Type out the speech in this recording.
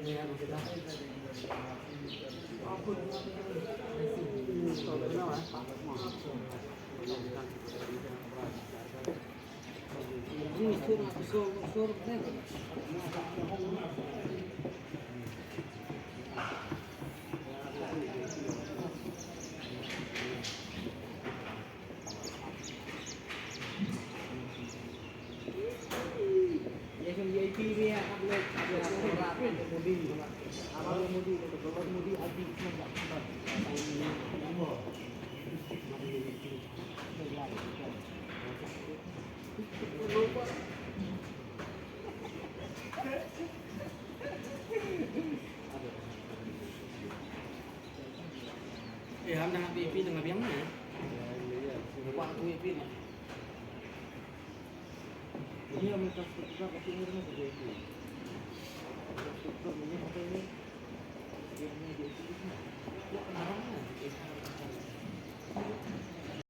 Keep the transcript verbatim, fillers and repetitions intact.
Eh, ham dah habis pin dengan biang ni. Nampak tu pin. Ini yang minta sekitar pasti ini dengan seperti itu. Sekitar ini apa ini?